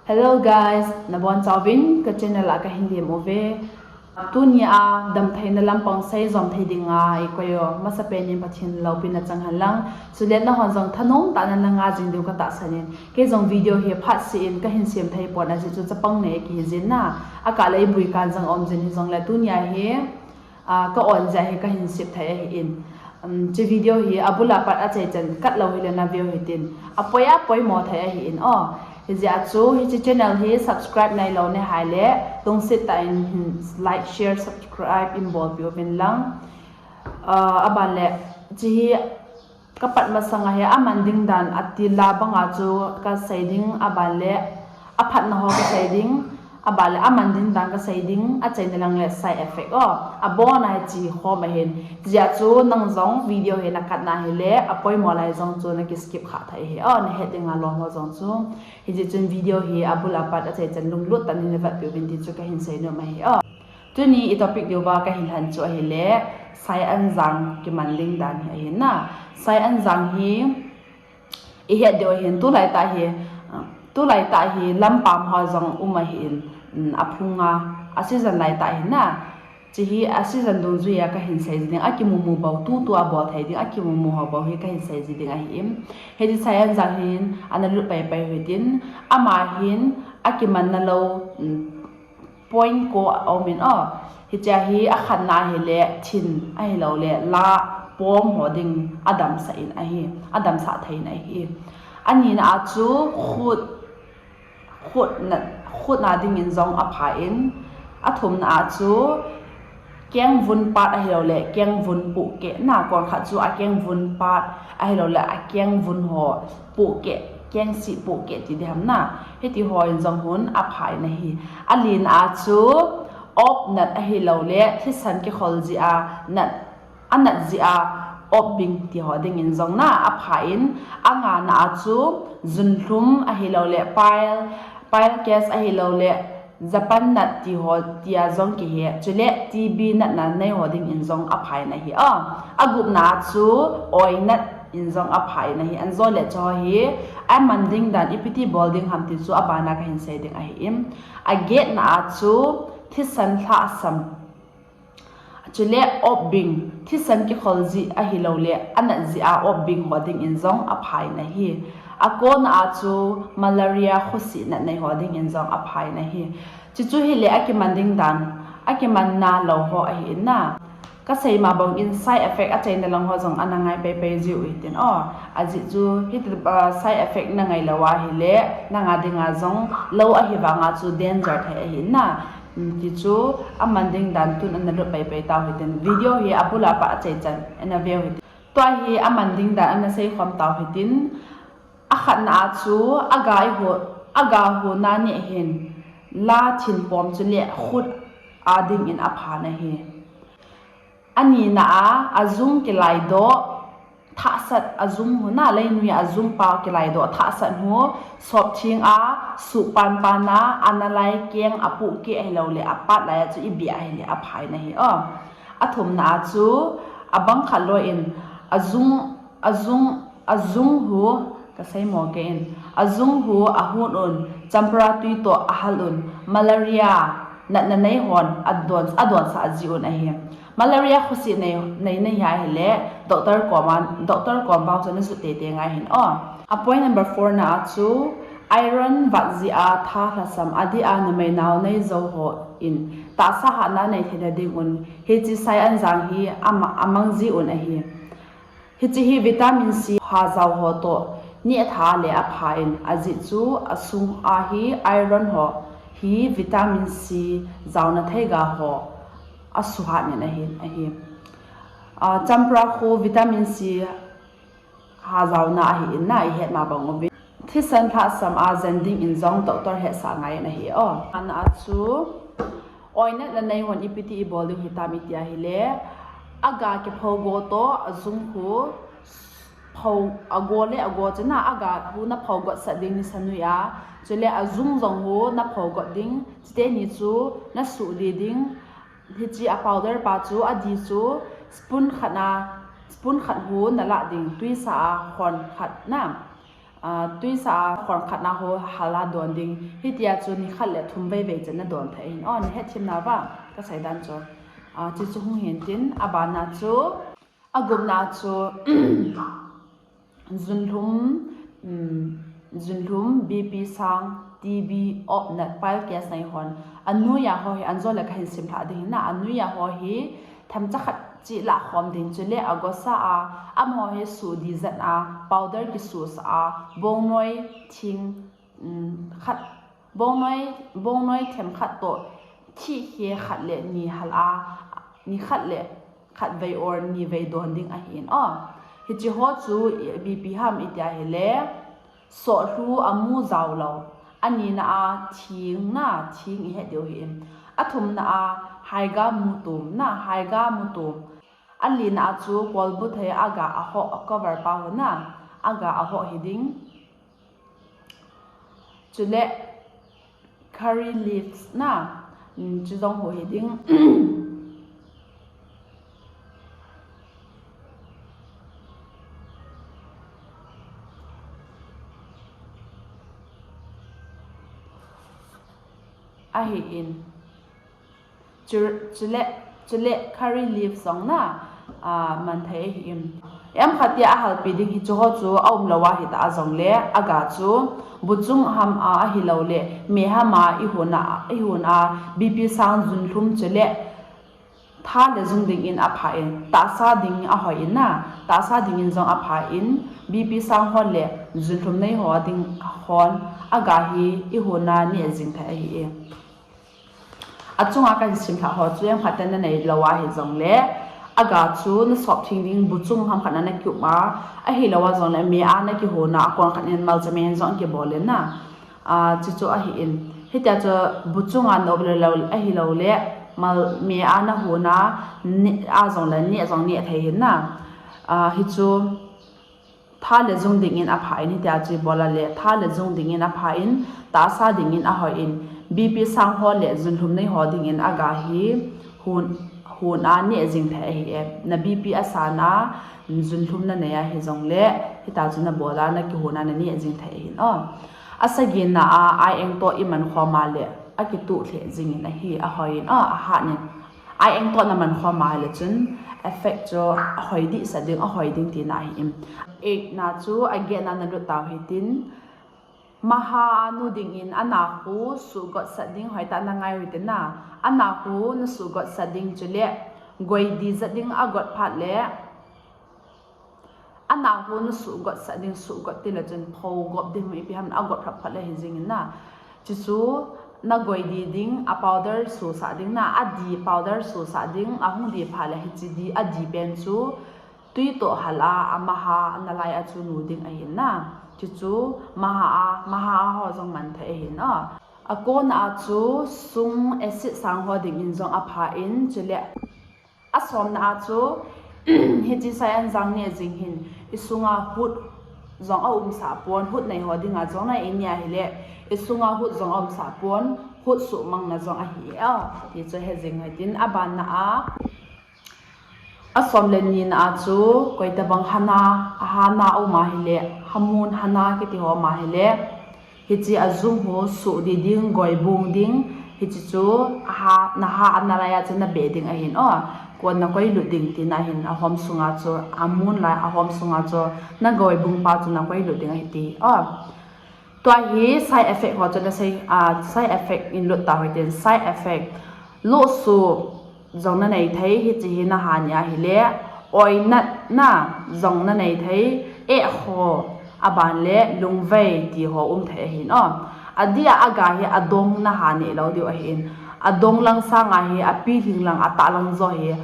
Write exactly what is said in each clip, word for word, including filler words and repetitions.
Hello guys, nabonchauvin ka channel a kahin lem uve. Tunia damtheina lampang seijom thei dinga eikoi u, masapen in Pathen loupina chang henlang. Chule nahon jong thanom tah in nanga jing diu katahsan in. Kei jong video hi phatseh in kahin sem thei pon, ajeh chu chapang nei kahi jeh in na. Akah le ibui kan jong aum jin, hijongle tunia hi, ah, ka on jeh a hi kahin sem thei ahin. Um, hiche video hi abul apat achaichan cut lou hile naveu hitin. Apoi apoimo thei ahin. O, hijeh a chu hiche channel hi subscribe nailou nahile, lungset tah in like, share, subscribe in bolpeh uvin lang. Ah, aban le, hiche hi kapat masanga hi aman ding dan, atil a banga chu kasei ding, aban le aphatna ho kasei ding, aban le aman ding dan kasei ding, achaina lang le side effect o, abona hiche khom ahin. Hijeh a chu nang jong video hi na cut na hile, apoimo lai jong chu naki skip kha thei ahi o, nahet dinga lom ho jong chu. Hijeh chun video hi abul apat achaichan lunglut tah in navetpeh uvin ti chu kahin seinom ahi o. Tuni i topic diuva kahin lhan chu ahile, Sai Anjang kiman ding dan hi ahin na. Sai Anjang hi ihet diu ahin, tulai tah hi, tulai tah hi lampam ho jong um ahin, um, aphunga, a season lai tah ahin na. Hiche hi a season dungjuia kahin sei ji ding, akimumu bou, tutua bol thei ding, akimumu ho bou hi kahin sei ji ding ahin. Hiche Sai Anjang hin ana lut paipai u hitin, ama hin akimanna lou, um, point ko aumin o. Hichea hi akhatna hile thin ahiloule la pom ho ding adamsah in ahi, adamsah thei in ahi. Anina a chu khut, khutna, khutna dingin jong apha in, athumna a chu kengvun pat ahiloule kengvun pohkeh na, konkhat chu akengvun pat ahiloule akengvun ho pohkeh, kengsi pohkeh ti diham na, hiti ho in jong hun apha in ahi. Alina a chu opnat ahiloule thisan kikhol jeh a nat, anat jeh a opbing ti ho dingin jong na apha in, angana a chu junlhum ahiloule pile, pile case ahiloule Japan nat ti ho tia jong kihe, chule T B natna nei ho dingin jong apha in ahi o. Agupna a chu oinat in jong apha in ahi. Anjo le cho hi aman ding dan ipiti bol ding ham ti chu abana kahin sei ding ahin. Agetna a chu thisan lhahsam, chule opbing, thisan kikhol jeh ahiloule anat jeh a opbing ho dingin jong apha in ahi. Akona a chu malaria khosih nat nei ho dingin jong apha in ahi. Chuchu hile akiman ding dan, akimanna lou ho ahin na. Kasei ma bangin side effect achaina lang ho jong ana ngai paipai jiu hitin o. Ajeh chu hiti, ah, side effect nangai lou ahile, nanga dinga jong lou ahivanga chu danger thei ahin na. Um, tichu aman ding dan tun ana lut paipai tau hitin. Video hi abul apat achaichan ana veu hitin. Tua hi aman ding dan ana seikhom tau hitin. Akhatna a chu aga iho, aga hona neh hin la thinpom chule khut a dingin apha in ahi. Anina a, ajung kilaidoh thahsat, ajung huna, leinoi a ajung pa kilaidoh thahsat hu, soptheng a suhpan pan a, ana lai keng apohkeh ahiloule apat lai a chu ibeh ahile apha in ahi o. Athumna a chu abang khat loi in ajung, ajung, ajung hu, kaseimo kei in, ajung hu ahun un, champra tui toh ahal un, malaria natna nei hon adon, adonsah ji un ahi. Malaria khosih nei, nei, nei ahile doctor koma, doctor kom vang chu najot teitei ngai hin o. A point number four na a chu iron vat jeh a tha lhasam adeh a numei nao nei jou hon tahsa hatna nei theina ding un hiche Sai Anjang hi ama, amang ji un ahi. Hiche hi vitamin C hajao ho toh neh tha le apha in, ajeh chu asung a hi iron ho hi vitamin C jaona theiga ho asuhat in ahi, ahi. Ah, champra khu vitamin C hajaona ahin na, ihet ma bang uvin. Thisan lhahsam a jen dingin jong doctor hetsah ngai in ahi o. Ana a chu oinatna nei hon ipiti ibol diu hitam iti ahile, aga kipho go toh ajung khu pho, ago le ago chuna aga hu napho got sah ding nisa noi a, chule ajung jong hu napho got ding, chuteni chu nasuh li ding. Hiche a powder pa chu adih chu spoon khat a, spoon khat hu nalah ding, twisa a khon khat na. Ah, tuisa a khon khatna ho hala don ding. Hitia chu ni khat le thum vei vei chan na don thei hin. Oh, na het thim na va, ka seidan chu. Ah, chu chu hung hin tin, abana chu, agupna chu, junlhum, um, junlhum, B P sang, T B, op nat, pile case nei hon. Anuia ho hi, anjo le ka hin sim thla ding hin na, anuia ho hi, themcha khat chi la khom ding chu le agosa a, amaho hi su di zat a, powder kisu sa a, bongnoi thing, um, khat, bongnoi, bongnoi them khat to, thi he khat le ni hal a, ni khat le khat vei or ni vei don ding ahin. Oh, hichi ho chu B P ham itia hi le, sohlu amu zau lo. Anina a thing na, thing i het diu hi in. Athumna a haiga mutum na, haiga mutum. Alina a chu kolbu thei aga aho, cover pa ho na, aga aho hi ding. Chule curry leaves na, um, chu jong ho hi ding. Ahi in. Chu, chule, chule curry leaf jong na, ah, man thei ahi in. Em khat tia ahalpi ding hi chu ho chu aum lo ahi ta a jong le, aga chu buchung ham a ahi lo le, me ham a i hun a, i hun a, B P sang junlhum chule, tha le jung ding in apha in, tahsa ding ahoi in na, tahsa ding in jong apha in, B P sang hon le junlhum nei ho ding hon, aga hi i hun a ni jing thei ahi e. Achunga kan sim thla ho chu em khat na nei lo ahi jong le, aga chu na sop thing ding buchung ham khat na na kium a, ahi lo a jong le me a na kihon a, akon khat in malchame hin jong kibol le na. A, chu chu ahi in. Hitia chu buchung a nop le lo ahi lo le, mal me a na hon a, ni a jong le, ni a jong ni thei hin na. A, hi chu, tha le jung ding in apha in, hitia chu bol a le, tha le jung ding in apha in, tahsa ding in ahoi in, B P sang ho le junlhum nei ho ding in aga hi hun, hun a ni jing thei ahi e. Na B P asan a junlhum na nei ahi jong le, hitia chu na bol a na kihon a na ni jing thei ahi in. Oh. Asagina a, ai eng to i man khom a le, akitu lheh jing in ahi, ahoi in, oh, ahat in. Ai eng to na man khom a le chun effect chu ahoi dih sa ding, ahoi ding tina ahi in. Eight na chu agetna na lut tau hi tin. Maha a nu ding in ana khu sugot sat ding hoi ta na ngai hui tin na. Ana khu na sugot sat ding chule goi di zat ding agot phat le. Ana khu na sugot sat ding, sugot ti le chun pho gop ding, ipi ham agot phat phat le hi jing in na. Chu chu na goi di ding, a powder su sa ding na, a di powder su sa ding, ahung di pha le hichi di, a di pen chu tui to hal a, a maha na lai a chu nu ding ahi na. Chu chu maha a, maha a ho jong man thei ahi na. Akona a chu sung acid sang ho ding in jong apha in, chule Asomna a chu, hichi sai an jang ne jing hin, i sunga hut jong a um sa pon, hut nei ho dinga jong na i nia hile, i sunga hut jong a um sa pon, hut suh mang na jong ahi e. Ti chu he jing hoi tin, abanna a, asom le ni na a chu, koi tabang hana, a hana um a hile, hamun hana kiti ho ma hile, Hichi a jung ho suh di ding, goi bung ding, hichi chu a ha, na ha an na lai a chu na be ding ahin o. Kon na koi lut ding tina hin a hom sunga chu, a mun lai a hom sunga chu, na goi bung pa chu na koi lut ding ahi ti o. Tua hi side effect ho chu na sei, a, side effect in lut ta hoi tin, side effect. Luh suh, jong na nei thei, hichi hi na ha nia hile, oinat na jong na nei thei, eh ho, aban le lungvei ti ho um thei ahin o. Adia aga hi adong na ha ne lou diu ahin. Adong lang sanga hi, api hing lang, atah lang jo hi,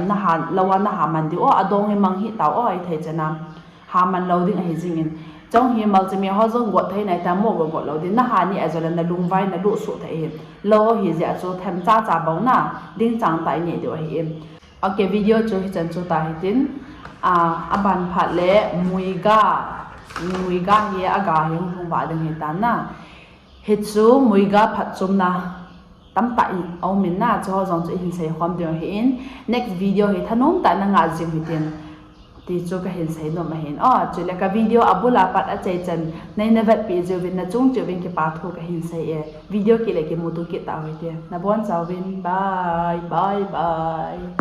na ha, lou a na ha man diu o, adong hi mang hi tau o, i thei chana. Ha man lou ding ahi jingin. Chong hi malchami ho jong got thei nai ta mo got got lou ding. Na ha ni a jole na lungvai na luh suh thei hi. Lou hi jeh a chu themcha cha bou na ding chang ta i ni diu ahi. Ok, video chu hichan chu ta hitin. A, aban phat le muiga. Muiga hi aga hi hung hung va ding hi ta na. Hichu muiga phatchomna tamtah in aumin na, chuho jong chu ihin seikhom ding ahin, next video hi thanom tah in na ngah jing hitin, Ti chu kahin seinom ahin. O, chule ka video abul a pat achaichan neina vetpeh jiuvin, nachung cheh uvin kipa thu kahin sei e. Video kit le kimuto kit tauhite. Nabonchauvin bye, bye bye.